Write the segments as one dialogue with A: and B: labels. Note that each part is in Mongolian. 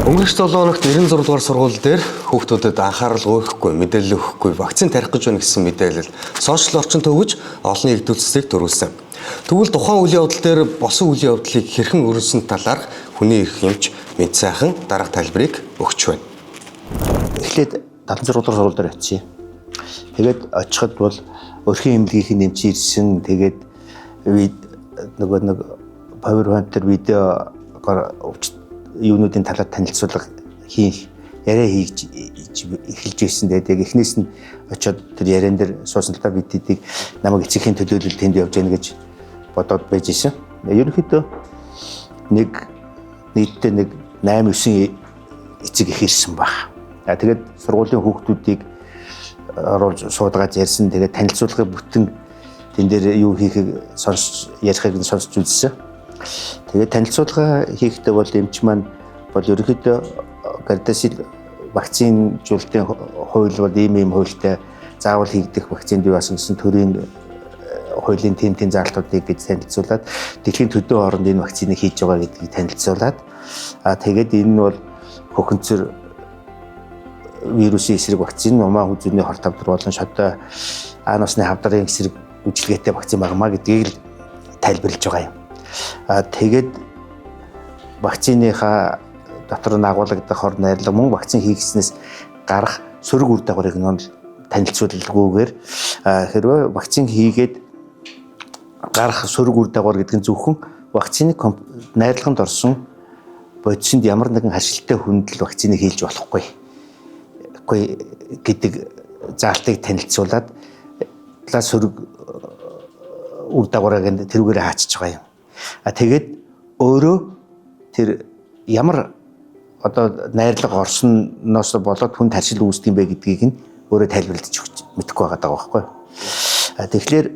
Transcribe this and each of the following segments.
A: Өнгөрөх 7 хоногт 96 дугаар сургууль дээр хүүхдүүдэд анхаарал өгөхгүй, мэдээлэл өгөхгүй, вакцин тарих гэж байна гэсэн мэдээлэл сошиал орчин төвөж олонний эгдүүлцлийг төрүүлсэн. Тэгвэл тухайн үйл явдал дээр болсон үйл явдлыг хэрхэн өрнөсөн талаарх хүний эрх эмч Мэд сайхан дараах тайлбарыг өгч байна.
B: Эхлээд 76 дугаар сургууль дээр очив. Тэгээд очиход бол өрхийн эмнэлгийнх нь эмч ирсэн. Тэгээд би нөгөө нэг PowerPoint дээр видеогоор юунуудын талаар танилцуулга хийх яриа хийж эхэлж ирсэн. Тэгээд яг эхнээс нь очиод тэр яриан дээр суусан л та бид тэдийг намайг эцэгхийн төлөөлөл тэнд явж гэнэ гэж бодоод байж исэн. Ерөнхийдөө нэг нийтдээ нэг 8 9 эцэг их ирсэн баг. Тэгээд сургуулийн хүүхдүүдийг оруулж суудгаад ярьсан. Тэгээд танилцуулгыг бүтэн тэн дээр юу хийхийг сонсч ярихыг нь сонсч үзсэн. Тэгээд танилцуулга хийхдээ бол эмч маань бол ерөнхийдөө Гардасил вакцинжуулалтын хууль бол ийм ийм хуультай заавал хийгдэх вакцинд бий болсон гэсэн төрийн хуулийн тийм тийм заалтуудыг гэж танилцуулаад дэлхийн төдөө оронд энэ вакциныг хийж байгаа гэдгийг танилцуулаад тэгээд энэ нь бол хөхөнцөр вирусын эсрэг вакцин, нумаа хүзүүний хорт хавдар болон шодой анусны хавдрын эсрэг үйлчилгээтэй вакцин багмаа гэдгийг л тайлбарлаж байгаа юм. Тэгээд вакциныхаа дотор нь агуулгадах хор найрлага мөн вакцин хийгдснээс гарах сөрөг үр дагаврыг нь танилцуулгүйгээр хэрвээ вакцин хийгээд гарах сөрөг үр дагавар гэдэг нь зөвхөн вакцины найрлаганд орсон бодисонд ямар нэгэн харшилтай хүнд л вакциныг хийлж болохгүй гэдэг заалтыг танилцуулаад талаас сөрөг үр дагаврыг нь тэрүүгээр хаачиж байгаа юм. Тэгээд өөрөө тэр ямар одоо найрлага орсноос болоод хүнд харшил үүсдэг юм бэ гэдгийг нь өөрөө тайлбарлаж өгч мэдэхгүй байгаа даа байхгүй. Тэгэхээр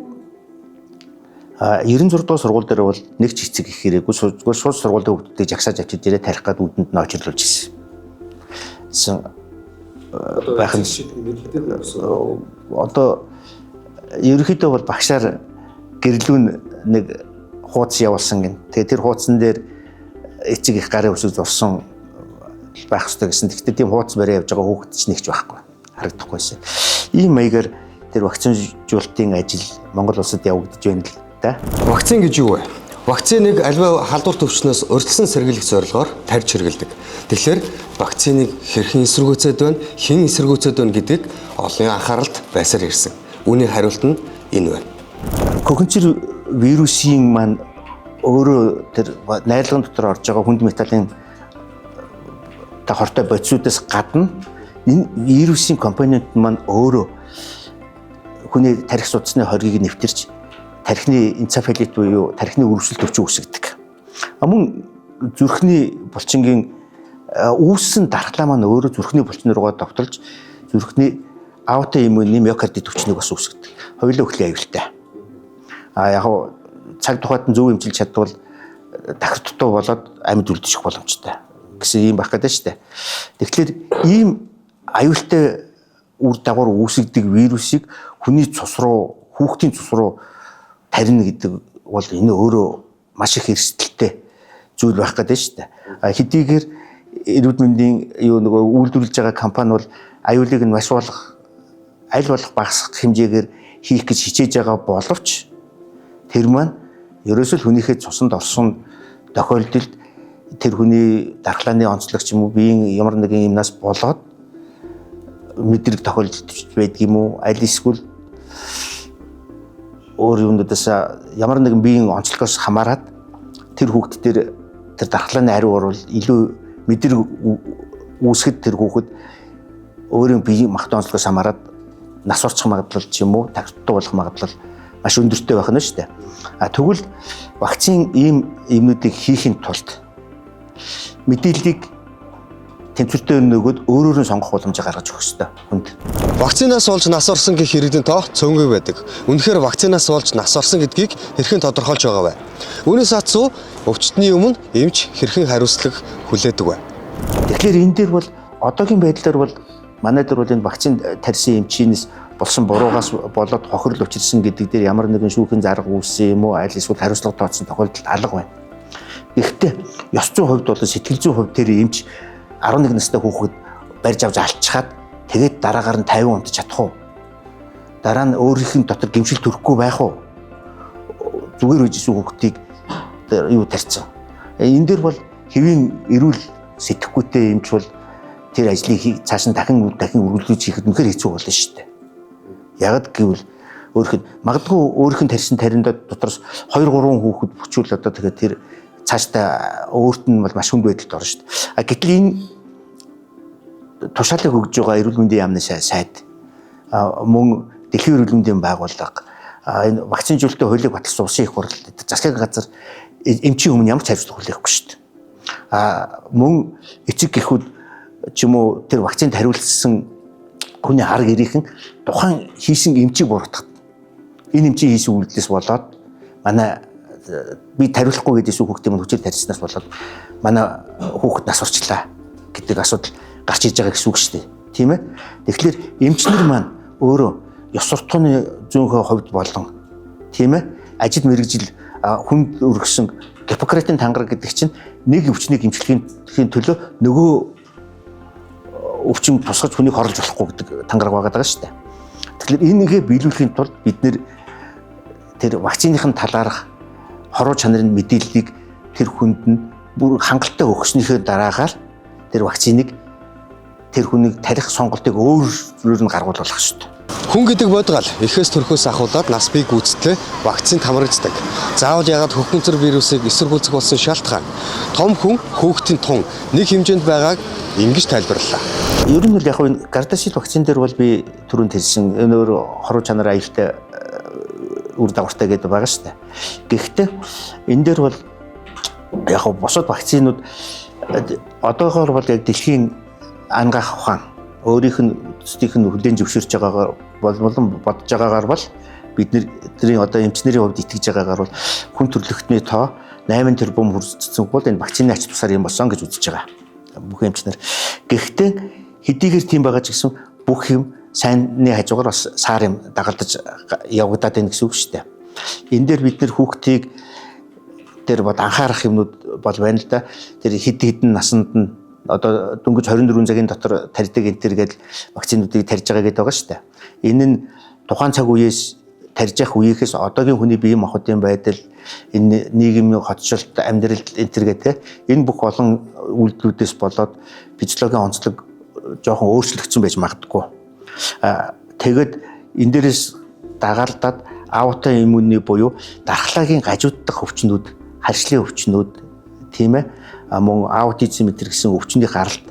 B: 96 дугаар сургууль дээр бол нэг ч эцэг их ирээгүй, зүгээр шууд сургуулийн хүүхдүүдийг жагсааж авчиж ирээ тарих гад үүдэнд нь очирлуулж ирсэн. Гэсэн байх нь одоо ерөнхийдөө бол багшаар гэрлүүн нэг хууц явуулсан гин. Тэгээ тэр хуудсан дээр эцэг их гарын үсэг зурсан байх хэрэгтэй гэсэн. Гэхдээ тийм хууц бариа явж байгаа хүүхэд ч нэг ч байхгүй. Харагдахгүйсэн. Ийм маягаар тэр вакцинжуулалтын ажил Монгол улсад явагдаж байна л да.
A: Вакцин гэж юу вэ? Вакциныг аливаа халдвар төвчнөөс урьдчилан сэргийлэх зорилгоор тарьж хэрэглэдэг. Тэгэхээр вакциныг хэрхэн эсэргүүцээд байна, хэн эсэргүүцээд байна гэдгийг олон анхааралд байсаар ирсэн. Үүний хариулт нь энэ байна.
B: Хөхөнцөр вирусын маань өөрөө тэр найрлагын дотор орж байгаа хүнд металлын хортой бодисуудаас гадна энэ вирусын компонент маань өөрөө хүний тархи судасны хоргийг нэвтэрч тархины энцефалит буюу тархины өрөвсөл төвчин үүсгдэг. Мөн зүрхний булчингийн үүссэн дархлаа маань өөрөө зүрхний булчин руугаа довтолж зүрхний аутоиммунны миокардит төвчнийг бас үүсгэдэг. Хоёулаа өхлийн аюултай. Яг цаг тухайд нь зөв эмчилж чадвал тахир дутуу болоод амьд үлдчих боломжтой гэсэн ийм байх гэдэг шүү дээ. Тэгэхээр ийм аюултай үр дагавар үүсгдэг вирусыг хүний цус руу, хүүхдийн цус руу тарина гэдэг бол энэ өөрөө маш их эрсдэлтэй зүйл байх гэдэг шүү дээ. Хэдийгээр эрүүл мэндийн юу нөгөө үйлдвэрлэж байгаа компани бол аюулыг нь маш болох аль болох багасгах хэмжээгээр хийх гэж хичээж байгаа боловч тэр маань ерөөсөө л хүнийхээ цуснд орсон тохиолдолд тэр хүний дархлааны онцлог ч юм уу биеийн ямар нэгэн юмнаас болоод мэдрэг тохиолдолд байдаг юм уу, аль эсвэл өөр юмнуудаас ямар нэгэн биеийн онцлогоос хамаарат тэр хүүхд дээр тэр дархлааны хариу урвал илүү мэдрэг үүсгэд тэр хүүхэд өөрийн биеийн махбод онцлогоос хамаарат нас орчих магадлал ч юм уу тагтуу болох магадлал маш өндөртэй байх нь шүү дээ. Тэгвэл вакцин ийм юмнуудыг хийхин тулд мэдээллийг тэнцвэртэй нөгөөд өөрөөр нь сонгох боломжийг гаргаж өгөх ёстой хүнд.
A: Вакцинаас болж нас орсон гэх иргэдийн тоо цөөнгүй байдаг. Үнэхээр вакцинаас болж нас орсон гэдгийг хэрхэн тодорхойлж байгаа вэ? Үүнээс атсуу өвчтний өмнө эмч хэрхэн хариуцлага хүлээдэг вэ?
B: Тэгэхээр энэ дээр бол одоогийн байдлаар бол манай дээр бол энэ вакцин тарьсан эмчийнээс болсон буруугаас болоод хохирол учирсан гэдэг дээр ямар нэгэн шүүхийн зарга үүссэн юм уу, аль эсвэл хариуцлага тооцсон тохиолдолд алга байна. Гэхдээ ёс зүйн хувьд болон сэтгэл зүйн хувьд тэр эмч 11 настай хүүхэд барьж авч алчхаад тэгээд дараагаар нь 50 унтж чадах уу? Дараа нь өөрийнх нь дотор гэмшил төрөхгүй байх уу? Зүгээр үжсэн хүүхдийг юу тарьсан. Энэ дээр бол хэвийн эрүүл сэтгэхүйтэй эмч бол тэр ажлыг цааш нь дахин дахин үргэлжлүүлж хийхэд үнэхээр хэцүү болно шүү дээ. Яг гэвэл өөрөх нь магадгүй өөрөх нь тарьсан тариндаа дотроос 2 3 хүүхэд бүчүүл одоо тэгээд тэр цаашдаа өөрт нь бол маш хүнд байдалд орно шүү дээ. А гэтэл энэ тушаалыг өгж байгаа эрүүл мэндийн яамны сайд мөн дэлхийн эрүүл мэндийн байгууллага энэ вакцинжуулалтын хуулийг баталсан улсын их хурл засгийн газар эмчийн өмнө ямар ч хариуцлага хүлээхгүй шүү дээ. А мөн эцэг гэхүүд ч юм уу тэр вакцинд хариулсан хүний арга ирийнхэн тухайн хийсэн эмчийг буруутгах. Энэ эмчийн хийсэн үйлдэлээс болоод манай би тариулахгүй гэдээсүү хүүхдийн мань хүчээр тарьснаас болоод манай хүүхэд нас орчлаа гэдэг асуудал гарч иж байгаа гэсэн үг шүү дээ. Тийм ээ. Тэгэхээр эмчнэр маань өөрөө ёс суртахууны зөөнхөө хувьд болон тийм ээ ажил мэргэжил хүнд өргөсөн Гиппократын тангараг гэдэг чинь нэг өвчнийг эмчлэхийн төлөө нөгөө өвчин тусгаж хүнийг хорлож болохгүй гэдэг тангараг байгаа даа шүү дээ. Тэгэхээр энийгээ биелүүлэхийн тулд бид нэр тэр вакциныхын талаарх хоруу чанарын мэдээллийг тэр хүнд нь бүр хангалттай өгснийхээ дараагаар тэр вакциныг тэр хүнийг тарих сонголтыг өөрөөр нь гаргуулах хэрэгтэй.
A: Хүн гэдэг бодгал эхээс төрхөөс ахуулаад нас бий гүйцэтгэл вакцинд хамрагддаг. Заавал ягаад хөхөнцөр вирусыг эсэргүүцэх болсон шалтгаан том хүн хүүхдийн тун нэг хэмжээнд байгааг ингэж тайлбарлалаа.
B: Ер нь бол яг энэ Гардасил вакцин дээр бол би түрүүнд хэлсэн энэ өөр хоруу чанар аюултай үр дагавартай гэдэг байгаа шүү дээ. Гэхдээ энэ дээр бол яг бусад вакцинууд одоогоор бол яг дэлхийн ангаах ухаан өөрийнх нь төсдийнх нь хүлээн зөвшөөрч байгаагаар болон бодож байгаагаар бол бид бидний одоо эмчнэрийн хувьд итгэж байгаагаар бол хүн төрөлхтний тоо 8 тэрбум хүрсэн бол энэ вакцины ач тусаар юм болсон гэж үзэж байгаа. Бүх эмчнэр. Гэхдээ хэдийгээр тийм байгаа ч гэсэн бүх юм сайнны хажуугаар бас саар юм дагалдаж явагдаад байна гэсэн үг шүү дээ. Энэ дээр бид нэр хүүхдийг тэр бод анхаарах юмнууд бол байна л да. Тэр хэд хэдэн насанд нь одоо дөнгөж 24 цагийн дотор тарьдаг энэ төр гэдэл вакцинуудыг тарьж байгаа гэдэг байгаа шүү дээ. Энэ нь тухайн цаг үеэс тарьж явах үеийнхээс одоогийн хүний биеийн махбодын байдал, энэ нийгмийн хотчлолт, амьдрал энэ төр гэдэг энэ бүх олон үйлдэлүүдээс болоод физиологийн онцлог жоохон өөрчлөгдсөн байж магадгүй. Тэгээд энэ дээрээс дагаалдаад аутоиммунны буюу дархлаагийн гажуудах өвчнүүд, харшлын өвчнүүд тийм ээ мөн аутизм энэ гэсэн өвчний гаралт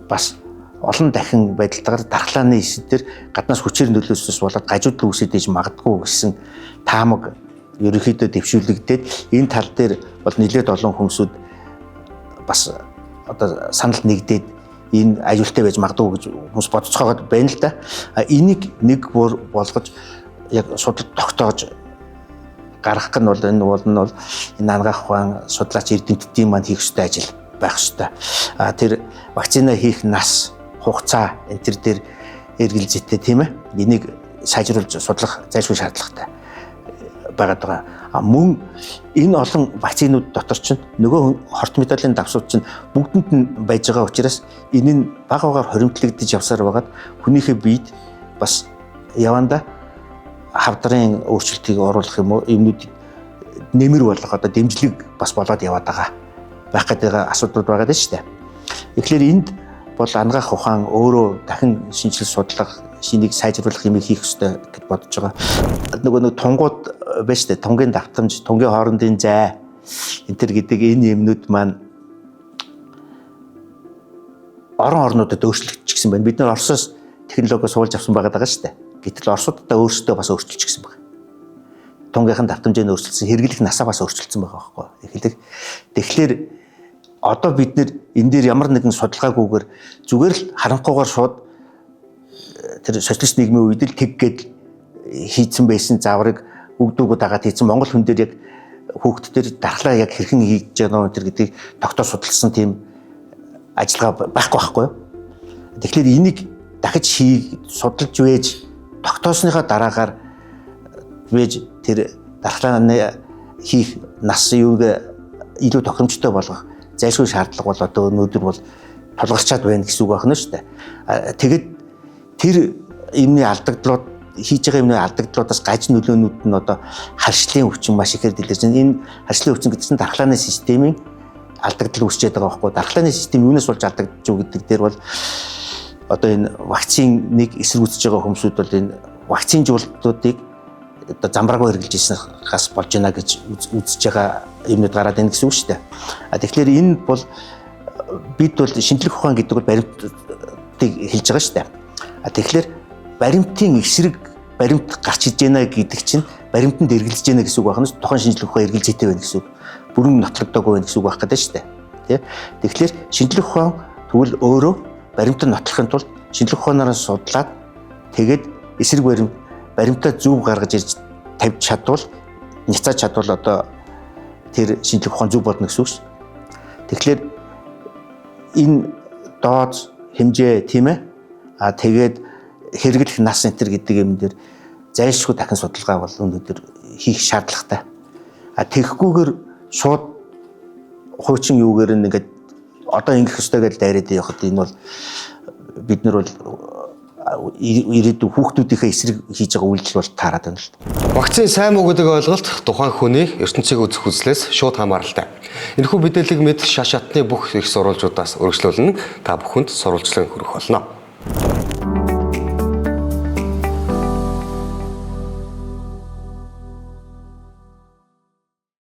B: бас олон дахин байдалтайгаар дархлааны эсэд дээр гаднаас хүчээр нөлөөснөөс болоод гажуудлал үүсээд иж магадгүй гэсэн таамаг ерөнхийдөө дэвшүүлэгдээд энэ тал дээр бол нэлээд олон хүмүүсүүд бас одоо санал нэгдээд энэ аюултай байж магадгүй гэж хүмүүс бодцоогоод байна л да. Энийг нэг болгож яг судал тогтоож гаргах нь бол энэ бол нь бол энэ ангаах ухаан судлаач эрдэмтдийн маань хийх ёстой ажил байх ёстой. А тэр вакцина хийх нас, хугацаа энэ төр дээр эргэлзээтэй тийм ээ. Энийг сайжруулж судлах зайлшгүй шаардлагатай байгаад байгаа. А мөн энэ олон вакцинууд дотор чинь нөгөө хорт медалийн давсууд чинь бүгдэнд нь байж байгаа учраас энэ нь бага багаар хоримтлагдаж явсаар байгаад хүнийхээ биед бас явандаа хавдрын өөрчлөлтийг оруулах юм уу юмнуудыг нэмэр болгох одоо дэмжлэг бас болоод яваад байгаа байх гэдэг асуудал байгаа даа шүү дээ. Тэгэхээр энд бол ангаах ухаан өөрөө дахин шинжил судлах, шинийг сайжруулах юмыг хийх ёстой гэж бодож байгаа. Нөгөө нэг тунгууд байна шүү дээ. Тунгийн давтамж, тунгийн хоорондын зай энэ төр гэдэг энэ юмнууд маань орон орнуудад өөрчлөгдчихсэн байна. Бид нар Оросоос технологи суулж авсан байгаа даа шүү дээ. Гэтэл Оросуудаа өөрсдөө бас өөрчилчихсэн байна. Тунгийнхан давтамжийг өөрчилсөн, хэрэглэх насаа бас өөрчилсөн байгаа байхгүй. Тэгэхээр тэгэхээр одоо бид нэр энэ дээр ямар нэгэн судалгаагүйгээр зүгээр л харанхуйгаар шууд тэр социалист нийгмийн үед л тэг гээд хийцэн байсан зааврыг өгдүүгөө дагаад хийцэн Монгол хүн дээр яг хүүхд дээр дархлаа яг хэрхэн хийж байгаа юм тэр гэдгийг тогтоо судалсан тийм ажиллагаа байхгүй байхгүй юу. Тэгэхээр энийг дахиж хий судалж вэж тогтоосныхоо дараагаар вэж тэр дархлааны хийх нас юуг илүү тохиромжтой болгох зайлшгүй шаардлага бол одоо өнөөдөр бол тулгарчаад байна гэсэн үг байна шүү дээ. Тэгээд тэр юмны алдагдлууд хийж байгаа юмны алдагдлуудаас гаж нөлөөнүүд нь одоо харшлын өвчин маш ихээр дэлгэрч байна. Энэ харшлын өвчин гэдэг чинь дархлааны системийн алдагдал үүсчээд байгаа байхгүй. Дархлааны систем юунаас болж алдагдж юу гэдэг дээр бол одоо энэ вакциныг эсэргүүцэж байгаа хүмүүсүүд бол энэ вакцинжуулалтуудыг одоо замбраагүй хэрэглэж ирснээс болж байна гэж үзэж байгаа юмнууд гараад байна гэсэн үг шүү дээ. А тэгэхээр энэ бол бид бол шинжлэх ухаан гэдэг бол баримтыг хэлж байгаа шүү дээ. А тэгэхээр баримтын эсрэг баримт гарч иж байна гэдэг чинь баримтанд эргэлзэж байна гэсэн үг байна шүү. Тухайн шинжлэх ухаан эргэлзээтэй байна гэсэн үг. Бүрэн нотлогдоогүй байна гэсэн үг байх гэдэг шүү дээ. Тэ? Тэгэхээр шинжлэх ухаан тэгвэл өөрөө баримтанд нотлохын тулд шинжлэх ухаанаараа судлаад тэгээд эсрэг баримтаа зөв гаргаж ирж тавьж чадвал няцааж чадвал одоо тэр шинжлэх ухаан зөв болно гэсэн үг шүү. Тэгэхээр энэ дооц хэмжээ тийм ээ. А тэгээд хэрэглэх нас энэ төр гэдэг юм дээр зайлшгүй дахин судалгаа бол өнөөдөр хийх шаардлагатай. А тэгэхгүйгээр шууд хуучин юугээр нь ингээд одоо ингэх ёстой гэж дайраад явахад энэ бол бид нар бол ирээдүйн хүүхдүүдийнхээ эсрэг хийж байгаа үйлдэл бол таарад байна л да.
A: Вакцин сайн муу гэдэг ойлголт тухайн хүний ертөнцийг үзэх үзлээс шууд хамааралтай. Энэхүү мэдээллийг мэд шаш шатны бүх их сурвалжуудаас өргөжлүүлэн та бүхэнд сурвалжлан хүргэх болно.